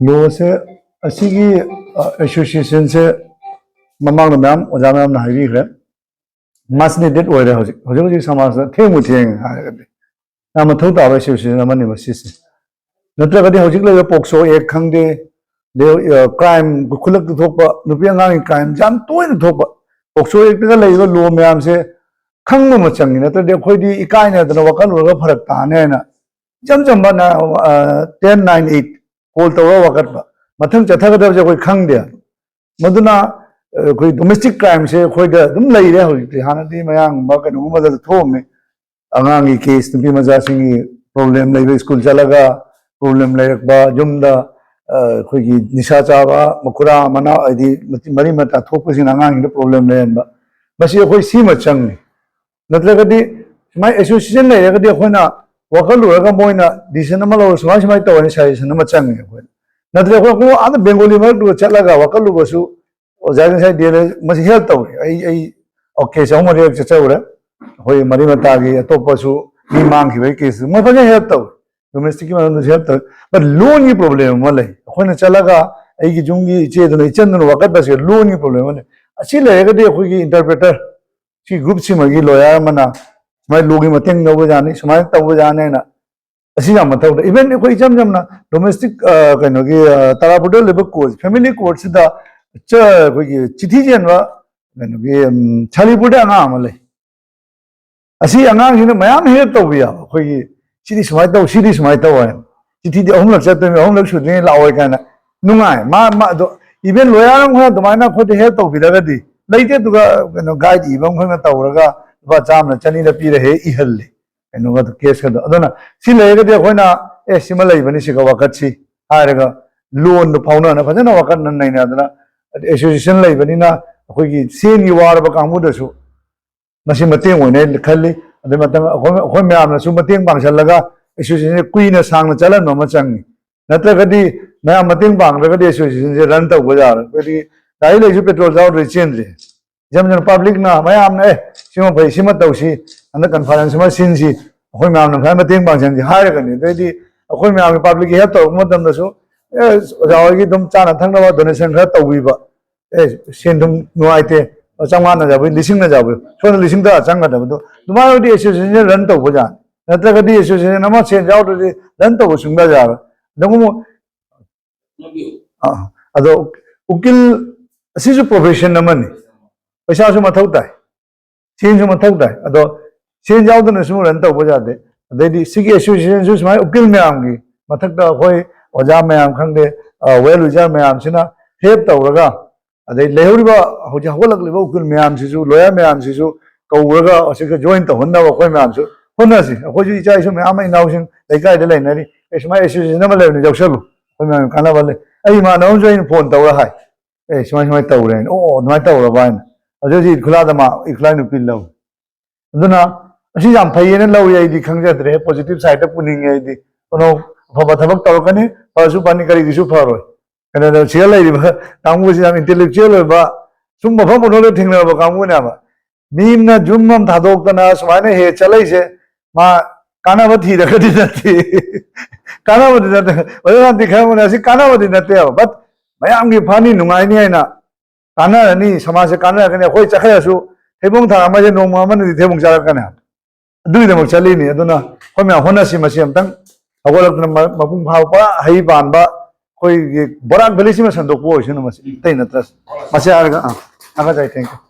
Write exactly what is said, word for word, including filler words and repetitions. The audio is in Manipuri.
ꯂꯣꯁꯦ, ꯑꯁꯤꯒꯤ ꯑꯦꯁꯣꯁꯤꯌꯦꯁꯟꯁꯦ ꯃꯃꯥꯡꯗ ꯃꯌꯥꯝ ꯑꯣꯖꯥ ꯃꯌꯥꯝꯅ ꯍꯥꯏꯕꯤꯈ꯭ꯔꯦ, ꯃꯥꯁ ꯅꯤꯗꯦꯠ ꯑꯣꯏꯔꯦ꯫ ꯍꯧꯖꯤꯛ ꯍꯧꯖꯤꯛ ꯍꯧꯖꯤꯛ ꯁꯃꯥꯖꯇ ꯊꯦꯡꯕꯨ ꯊꯦꯡꯉꯦ ꯍꯥꯏꯔꯒꯗꯤ ꯌꯥꯝ ꯃꯊꯧ ꯇꯥꯕ ꯑꯦꯁꯣꯁꯤꯌꯦꯁꯟ ꯑꯃꯅꯤ ꯃꯁꯤꯁꯦ꯫ ꯅꯠꯇ꯭ꯔꯒꯗꯤ ꯍꯧꯖꯤꯛ ꯂꯩꯔꯤꯕ ꯄꯣꯛꯁꯣ ꯑꯦꯛ ꯈꯪꯗꯦ, ꯑꯗꯩ ꯀ꯭ꯔꯥꯏꯝ ꯈꯨꯜꯂꯛꯇ ꯊꯣꯛꯄ, ꯅꯨꯄꯤ ꯑꯉꯥꯡꯒꯤ ꯀ꯭ꯔꯥꯏꯝ ꯌꯥꯝ ꯇꯣꯏꯅ ꯊꯣꯛꯄ, ꯄꯣꯛꯁꯣ ꯑꯦꯛꯇꯒ ꯂꯩꯔꯤꯕ ꯂꯣ ꯃꯌꯥꯝꯁꯦ ꯈꯪꯕ ꯑꯃ ꯆꯪꯉꯤ꯫ ꯅꯠꯇ꯭ꯔꯗꯤ ꯑꯩꯈꯣꯏꯗꯤ ꯏꯀꯥꯏꯅꯗꯅ ꯋꯥꯀꯠꯂꯨꯔꯒ ꯐꯔꯛ ꯇꯥꯅꯤ ꯍꯥꯏꯅ ꯏꯆꯝ ꯆꯝꯕ ꯇꯦꯟ ꯅꯥꯏꯟ ꯑꯩꯠ ꯀꯣꯜ ꯇꯧꯔꯒ ꯋꯥꯀꯠꯄ, ꯃꯊꯪ ꯆꯠꯊꯒꯗꯕꯁꯦ ꯑꯩꯈꯣꯏ ꯈꯪꯗꯦ꯫ ꯃꯗꯨꯅ ꯑꯩꯈꯣꯏ ꯗꯣꯃꯦꯁꯇꯤꯛ ꯀ꯭ꯔꯥꯏꯝꯁꯦ ꯑꯩꯈꯣꯏꯗ ꯑꯗꯨꯝ ꯂꯩꯔꯦ꯫ ꯍꯧꯖꯤꯛꯇꯤ ꯍꯥꯟꯅꯗꯤ ꯃꯌꯥꯝꯒꯨꯝꯕ ꯀꯩꯅꯣꯒꯨꯝꯕꯗ ꯊꯣꯛꯑꯝꯃꯤ, ꯑꯉꯥꯡꯒꯤ ꯀꯦꯁ, ꯅꯨꯄꯤ ꯃꯆꯥꯁꯤꯡꯒꯤ ꯄ꯭ꯔꯣꯕ꯭ꯂꯦꯝ ꯂꯩꯕ, ꯁ꯭ꯀꯨꯜ ꯆꯠꯂꯒ ꯄ꯭ꯔꯣꯕ꯭ꯂꯦꯝ ꯂꯩꯔꯛꯄ, ꯌꯨꯝꯗ ꯑꯩꯈꯣꯏꯒꯤ ꯅꯤꯁꯥ ꯆꯥꯕ, ꯃꯈꯨꯔꯥ ꯃꯅꯥꯎ ꯍꯥꯏꯗꯤ ꯃꯔꯤ ꯃꯇꯥ ꯊꯣꯛꯄꯁꯤꯡꯅ ꯑꯉꯥꯡꯁꯤꯡꯗ ꯄ꯭ꯔꯣꯕ꯭ꯂꯦꯝ ꯂꯩꯍꯟꯕ, ꯃꯁꯤ ꯑꯩꯈꯣꯏ ꯁꯤꯃ ꯆꯪꯉꯤ꯫ ꯅꯠꯇ꯭ꯔꯒꯗꯤ ꯁꯨꯃꯥꯏꯅ ꯑꯦꯁꯣꯁꯤꯌꯦꯁꯟ ꯂꯩꯔꯒꯗꯤ ꯑꯩꯈꯣꯏꯅ ꯋꯥꯈꯜꯂꯨꯔꯒ ꯃꯣꯏꯅ ꯗꯤꯁꯤꯖꯟ ꯑꯃ ꯂꯧꯔ ꯁꯨꯃꯥꯏ ꯁꯨꯃꯥꯏꯅ ꯇꯧꯔꯅꯤ, ꯁꯖꯦꯁꯟ ꯑꯃ ꯆꯪꯉꯦ ꯑꯩꯈꯣꯏꯅ꯫ ꯅꯠꯇ꯭ꯔꯒ ꯑꯩꯈꯣꯏ ꯑꯩꯈꯣꯏ ꯑꯥꯗ ꯕꯦꯡꯒꯣꯂꯤ ꯃꯔꯛꯇꯨꯗ ꯆꯠꯂꯒ ꯋꯥꯈꯜꯂꯨꯕꯁꯨ ꯑꯣꯖꯥꯒꯤ ꯉꯁꯥꯏ ꯗꯦꯜꯂꯤ ꯃꯁꯤ ꯍꯦꯜꯞ ꯇꯧꯔꯦ꯫ ꯑꯩ ꯑꯩ ꯑꯣꯀꯦ ꯆꯍꯨꯝ ꯃꯔꯤꯔꯛ ꯆꯠꯆꯧꯔꯦ꯫ ꯑꯩꯈꯣꯏ ꯃꯔꯤ ꯃꯇꯥꯒꯤ ꯑꯇꯣꯞꯄꯁꯨ ꯃꯤ ꯃꯥꯡꯈꯤꯕꯒꯤ ꯀꯦꯁꯇꯨ ꯃꯣꯏ ꯐꯖꯅ ꯍꯦꯜꯞ ꯇꯧꯔꯦ꯫ ꯗꯣꯃꯦꯁꯇꯤꯛꯀꯤ ꯃꯔꯝꯗꯁꯨ ꯍꯦꯜꯞ ꯇꯧꯔꯦ꯫ ꯕꯠ ꯂꯣꯟꯒꯤ ꯄ꯭ꯔꯣꯕ꯭ꯂꯦꯝ ꯑꯃ ꯂꯩ꯫ ꯑꯩꯈꯣꯏꯅ ꯆꯠꯂꯒ ꯑꯩꯒꯤ ꯌꯨꯝꯒꯤ ꯏꯆꯦꯗꯨꯅ ꯏꯆꯟꯗꯨꯅ ꯋꯥꯀꯠꯄꯁꯦ ꯂꯣꯟꯒꯤ ꯄ꯭ꯔꯣꯕ꯭ꯂꯦꯝ ꯑꯃ ꯂꯩ꯫ ꯑꯁꯤ ꯂꯩꯔꯒꯗꯤ ꯑꯩꯈꯣꯏꯒꯤ ꯏꯟꯇꯔꯄ꯭ꯔꯦꯇꯔ ꯁꯤ ꯒ꯭ꯔꯨꯞꯁꯤꯃꯒꯤ ꯂꯣꯌꯔ ꯑꯃꯅ ꯁꯨꯃꯥꯏꯅ ꯂꯣꯒꯤ ꯃꯇꯦꯡ ꯂꯧꯕ ꯌꯥꯅꯤ, ꯁꯨꯃꯥꯏꯅ ꯇꯧꯕ ꯌꯥꯅꯤ ꯍꯥꯏꯅ ꯑꯁꯤ ꯌꯥꯝ ꯃꯊꯧ ꯇꯥꯏ꯫ ꯏꯚꯟ ꯑꯩꯈꯣꯏ ꯏꯆꯝ ꯆꯝꯅ ꯗꯣꯃꯦꯁꯇꯤꯛ ꯀꯩꯅꯣꯒꯤ ꯇꯔꯥꯄꯨꯔꯗ ꯂꯩꯕ ꯀꯣꯔꯠ, ꯐꯦꯃꯤꯂꯤ ꯀꯣꯔꯠꯁꯤꯗ ꯑꯩꯈꯣꯏꯒꯤ ꯆꯤꯊꯤ ꯆꯦꯟꯕ ꯀꯩꯅꯣꯒꯤ ꯁꯥꯂꯤꯄꯨꯔꯗ ꯑꯉꯥꯡ ꯑꯃ ꯂꯩ꯫ ꯑꯁꯤ ꯑꯉꯥꯡꯁꯤꯅ ꯃꯌꯥꯝ ꯍꯦꯜꯞ ꯇꯧꯕ ꯌꯥꯕ, ꯑꯩꯈꯣꯏꯒꯤ ꯁꯤꯗꯤ ꯁꯨꯃꯥꯏꯅ ꯇꯧ, ꯁꯤꯗꯤ ꯁꯨꯃꯥꯏꯅ ꯇꯧ ꯍꯥꯏꯅ꯫ ꯆꯤꯊꯤꯗꯤ ꯑꯍꯨꯝꯂꯛ ꯆꯠꯇꯣꯏꯅꯤ, ꯑꯍꯨꯝꯂꯛ ꯁꯨꯗ꯭ꯔꯤꯉꯩ ꯂꯥꯛꯑꯣꯏ ꯀꯥꯏꯅ꯫ ꯅꯨꯡꯉꯥꯏ ꯃꯥ ꯃꯥ ꯑꯗꯣ ꯏꯚꯦꯟ ꯂꯣꯌꯔ ꯑꯃꯈꯛꯅ ꯑꯗꯨꯃꯥꯏꯅ ꯑꯩꯈꯣꯏꯗ ꯍꯦꯜꯞ ꯇꯧꯕꯤꯔꯒꯗꯤ ꯂꯩꯇꯦ꯫ ꯑꯗꯨꯒ ꯀꯩꯅꯣ ꯒꯥꯏꯗ ꯏꯕ ꯑꯃꯈꯛꯅ ꯇꯧꯔꯒ ꯂꯨꯄꯥ ꯆꯥꯝꯃꯅ ꯆꯅꯤꯗ ꯄꯤꯔ ꯍꯦꯛ ꯏꯍꯜꯂꯤ ꯀꯩꯅꯣꯒꯗꯣ, ꯀꯦꯁꯀꯗꯣ꯫ ꯑꯗꯨꯅ ꯁꯤ ꯂꯩꯔꯒꯗꯤ ꯑꯩꯈꯣꯏꯅ ꯑꯦ ꯁꯤꯃ ꯂꯩꯕꯅꯤ ꯁꯤꯒ ꯋꯥꯀꯠꯁꯤ ꯍꯥꯏꯔꯒ ꯂꯣꯟꯗꯣ ꯐꯥꯎꯅꯅ ꯐꯖꯅ ꯋꯥꯀꯠꯅ ꯅꯩꯅꯗꯅ ꯑꯦꯁꯣꯁꯤꯌꯦꯁꯟ ꯂꯩꯕꯅꯤꯅ ꯑꯩꯈꯣꯏꯒꯤ ꯁꯦꯟꯒꯤ ꯋꯥꯔꯕ ꯀꯥꯡꯕꯨꯗꯁꯨ ꯃꯁꯤ ꯃꯇꯦꯡ ꯑꯣꯏꯅ ꯈꯜꯂꯤ꯫ ꯑꯗꯩ ꯃꯇꯝ ꯑꯩꯈꯣꯏ ꯑꯩꯈꯣꯏ ꯃꯌꯥꯝꯅꯁꯨ ꯃꯇꯦꯡ ꯄꯥꯡꯁꯤꯜꯂꯒ ꯑꯦꯁꯣꯁꯤꯌꯦꯁꯟꯁꯦ ꯀꯨꯏꯅ ꯁꯥꯡꯅ ꯆꯠꯍꯟꯕ ꯑꯃ ꯆꯪꯉꯤ꯫ ꯅꯠꯇ꯭ꯔꯒꯗꯤ ꯃꯌꯥꯝ ꯃꯇꯦꯡ ꯄꯥꯡꯗ꯭ꯔꯒꯗꯤ ꯑꯦꯁꯣꯁꯤꯌꯦꯁꯟꯁꯦ ꯔꯟ ꯇꯧꯕ ꯌꯥꯔꯣꯏ꯫ ꯑꯩꯈꯣꯏꯗꯤ ꯒꯥꯔꯤ ꯂꯩꯁꯨ ꯄꯦꯇ꯭ꯔꯣꯜ ꯌꯥꯎꯗ꯭ꯔꯗꯤ ꯆꯦꯟꯗ꯭ꯔꯦ꯫ ꯏꯆꯝ ꯆꯝꯅ ꯄꯥꯕ꯭ꯂꯤꯛꯅ ꯃꯌꯥꯝꯅ ꯑꯦ ꯁꯤꯃ ꯐꯩ, ꯁꯤꯃ ꯇꯧꯁꯤ, ꯍꯟꯗꯛ ꯀꯟꯐꯔꯦꯟꯁ ꯑꯃ ꯁꯤꯟꯁꯤ, ꯑꯩꯈꯣꯏ ꯃꯌꯥꯝꯅ ꯐꯖꯅ ꯃꯇꯦꯡ ꯄꯥꯡꯁꯤꯟꯁꯤ ꯍꯥꯏꯔꯒꯅꯤ꯫ ꯑꯗꯩꯗꯤ ꯑꯩꯈꯣꯏ ꯃꯌꯥꯝꯒꯤ ꯄꯥꯕ꯭ꯂꯤꯛꯀꯤ ꯍꯦꯜꯞ ꯇꯧꯔꯛꯄ ꯃꯇꯝꯗꯁꯨ ꯑꯦ, ꯑꯣꯖꯥ ꯍꯣꯏꯒꯤ ꯑꯗꯨꯝ ꯆꯥꯅ ꯊꯛꯅꯕ donation ꯈꯔ ꯇꯧꯕꯤꯕ, ꯑꯦ, ꯁꯦꯟ ꯑꯗꯨꯝ ꯅꯨꯡꯉꯥꯏꯇꯦ, ꯆꯥꯝꯃꯉꯥꯅ ꯌꯥꯕ, ꯂꯤꯁꯤꯡꯅ ꯌꯥꯕ, ꯁꯣꯝꯗ ꯂꯤꯁꯤꯡ ꯇꯔꯥ ꯆꯪꯒꯗꯕꯗꯣ, ꯑꯗꯨꯃꯥꯏꯅ ꯑꯣꯏꯔꯗꯤ association run ꯇꯧꯕ ꯌꯥꯅꯤ꯫ ꯅꯠꯇ꯭ꯔꯒꯗꯤ association ꯑꯃ ꯁꯦꯟ ꯌꯥꯎꯗ꯭ꯔꯗꯤ run ꯇꯧꯕ ꯁꯨꯡꯌꯥ ꯌꯥꯔꯣꯏ꯫ ꯑꯗꯨꯒꯨꯝꯕ ꯑꯥ, ꯑꯗꯣ ꯎꯀꯤꯜ ꯑꯁꯤꯁꯨ profession ꯑꯃꯅꯤ, ꯄꯩꯁꯥꯁꯨ ꯃꯊꯧ ꯇꯥꯏ, ꯁꯦꯟꯁꯨ ꯃꯊꯧ ꯇꯥꯏ꯫ ꯑꯗꯣ ꯁꯦꯟ ꯌꯥꯎꯗꯅ ꯁꯨꯝ run ꯇꯧꯕ ꯌꯥꯗꯦ꯫ ꯑꯗꯩꯗꯤ ꯁꯤꯒꯤ associationꯁꯨ ꯁꯨꯃꯥꯏꯅ ꯎꯀꯤꯜ ꯃꯌꯥꯝꯒꯤ ꯃꯊꯛꯇ ꯑꯩꯈꯣꯏ ꯑꯣꯖꯥ ꯃꯌꯥꯝ ꯈꯪꯗꯦ, well wisher ꯃꯌꯥꯝꯁꯤꯅ help ꯇꯧꯔꯒ, ꯑꯗꯩ ꯂꯩꯍꯧꯔꯤꯕ ꯍꯧꯖꯤꯛ ꯍꯧꯒꯠꯂꯛꯂꯤꯕ ꯎꯀꯤꯜ ꯃꯌꯥꯝꯁꯤꯁꯨ, lawyer ꯃꯌꯥꯝꯁꯤꯁꯨ ꯀꯧꯔꯒ ꯑꯁꯤꯒ join ꯇꯧꯍꯟꯅꯕ ꯑꯩꯈꯣꯏ ꯃꯌꯥꯝꯁꯨ ꯍꯣꯠꯅꯁꯤ꯫ ꯑꯩꯈꯣꯏꯁꯨ ꯏꯆꯥ ꯏꯁꯨ ꯃꯌꯥꯝ ꯑꯃ, ꯏꯅꯥꯎꯁꯤꯡ ꯂꯩꯀꯥꯏꯗ ꯂꯩꯅꯔꯤ, ꯑꯦ, ꯁꯨꯃꯥꯏꯅ association ꯑꯃ ꯂꯩꯕꯅꯤ, ꯌꯥꯎꯁꯜꯂꯨ, ꯑꯩꯈꯣꯏ ꯃꯌꯥꯝ ꯀꯥꯟꯅꯕ ꯂꯩ꯫ ꯑꯩ ꯏꯃꯥꯟꯅꯕ ꯑꯃꯁꯨ ꯑꯩꯅ phone ꯇꯧꯔ ꯍꯥꯏ, "ꯑꯦ, ꯁꯨꯃꯥꯏ ꯁꯨꯃꯥꯏꯅ ꯇꯧꯔꯦꯅ"꯫ "ꯑꯣ, ꯑꯣ, ꯑꯗꯨꯃꯥꯏꯅ ꯇꯧꯔꯕ" ꯍꯥꯏꯅ꯫ ꯑꯗꯨ ꯍꯧꯖꯤꯛ ꯏꯈꯨꯂꯥꯗ ꯃꯥ, ꯏꯈꯨꯂꯥ ꯅꯨꯄꯤ ꯂꯧ꯫ ꯑꯗꯨꯅ ꯑꯁꯤ ꯌꯥꯝ ꯐꯩꯌꯦꯅ ꯂꯧꯏ, ꯑꯩꯗꯤ ꯈꯪꯖꯗ꯭ꯔꯦ, positive sideꯇ ꯄꯨꯅꯤꯡꯉꯦ ꯑꯩꯗꯤ꯫ ꯀꯩꯅꯣ, ꯑꯐꯕ ꯊꯕꯛ ꯇꯧꯔꯛꯀꯅꯤ, ꯐꯔꯁꯨ ꯐꯅꯤ, ꯀꯔꯤꯒꯤꯁꯨ ꯐꯔꯣꯏ꯫ ꯀꯩꯅꯣꯗ ꯁꯤꯗ ꯂꯩꯔꯤꯕ ꯀꯥꯡꯕꯨꯁꯤ ꯌꯥꯝ intellectual ꯑꯣꯏꯕ, ꯁꯨꯝ ꯃꯐꯝ ꯄꯨꯝꯅꯃꯛꯇ ꯊꯦꯡꯅꯔꯕ ꯀꯥꯡꯕꯨꯅꯦꯕ꯫ ꯃꯤ ꯑꯃꯅ ꯌꯨꯝ ꯑꯃ ꯊꯥꯗꯣꯛꯇꯅ ꯁꯨꯃꯥꯏꯅ ꯍꯦꯛ ꯆꯠꯂꯛꯏꯁꯦ, ꯃꯥ ꯀꯥꯟꯅꯕ ꯊꯤꯔꯒꯗꯤ ꯅꯠꯇꯦ꯫ ꯀꯥꯟꯅꯕꯗꯤ ꯅꯠꯇꯦ꯫ ꯑꯣꯖꯥ ꯁꯥꯟꯇꯤ ꯈꯪꯉꯝꯒꯅꯤ, ꯑꯁꯤ ꯀꯥꯟꯅꯕꯗꯤ ꯅꯠꯇꯦꯕ꯫ But ꯃꯌꯥꯝꯒꯤ ꯐꯅꯤ, ꯅꯨꯡꯉꯥꯏꯅꯤ ꯍꯥꯏꯅ, ꯀꯥꯟꯅꯔꯅꯤ, ꯁꯃꯥꯖꯁꯦ ꯀꯥꯟꯅꯔꯛꯀꯅꯤ, ꯑꯩꯈꯣꯏ ꯆꯠꯈ꯭ꯔꯁꯨ ꯊꯩꯕꯣꯡ ꯊꯥꯔ ꯑꯃꯁꯦ ꯅꯣꯡꯃ ꯑꯃꯅꯗꯤ ꯊꯩꯕꯣꯡ ꯆꯥꯔꯛꯀꯅꯤ꯫ ꯑꯗꯨꯒꯤꯗꯃꯛ ꯆꯠꯂꯤꯅꯤ꯫ ꯑꯗꯨꯅ ꯑꯩꯈꯣꯏ ꯃꯌꯥꯝ ꯍꯣꯠꯅꯁꯤ, ꯃꯁꯤ ꯑꯝꯇꯪ ꯍꯧꯒꯠꯂꯛꯇꯨꯅ ꯃ-, ꯃꯄꯨꯡ ꯐꯥꯕ ꯄꯨꯔꯥ ꯍꯩ ꯄꯥꯟꯕ ꯑꯩꯈꯣꯏꯒꯤ ꯕꯣꯔꯥꯛ valleyꯁꯤꯃ ꯁꯟꯗꯣꯛꯄ ꯑꯣꯏꯁꯅꯨ꯫ ꯃꯁꯤ ꯑꯇꯩ ꯅꯠꯇ꯭ꯔꯁꯨ꯫ ꯃꯁꯤ ꯍꯥꯏꯔꯒ, ꯑꯥ, ꯊꯥꯒꯠꯆꯔꯤ꯫ Thank you꯫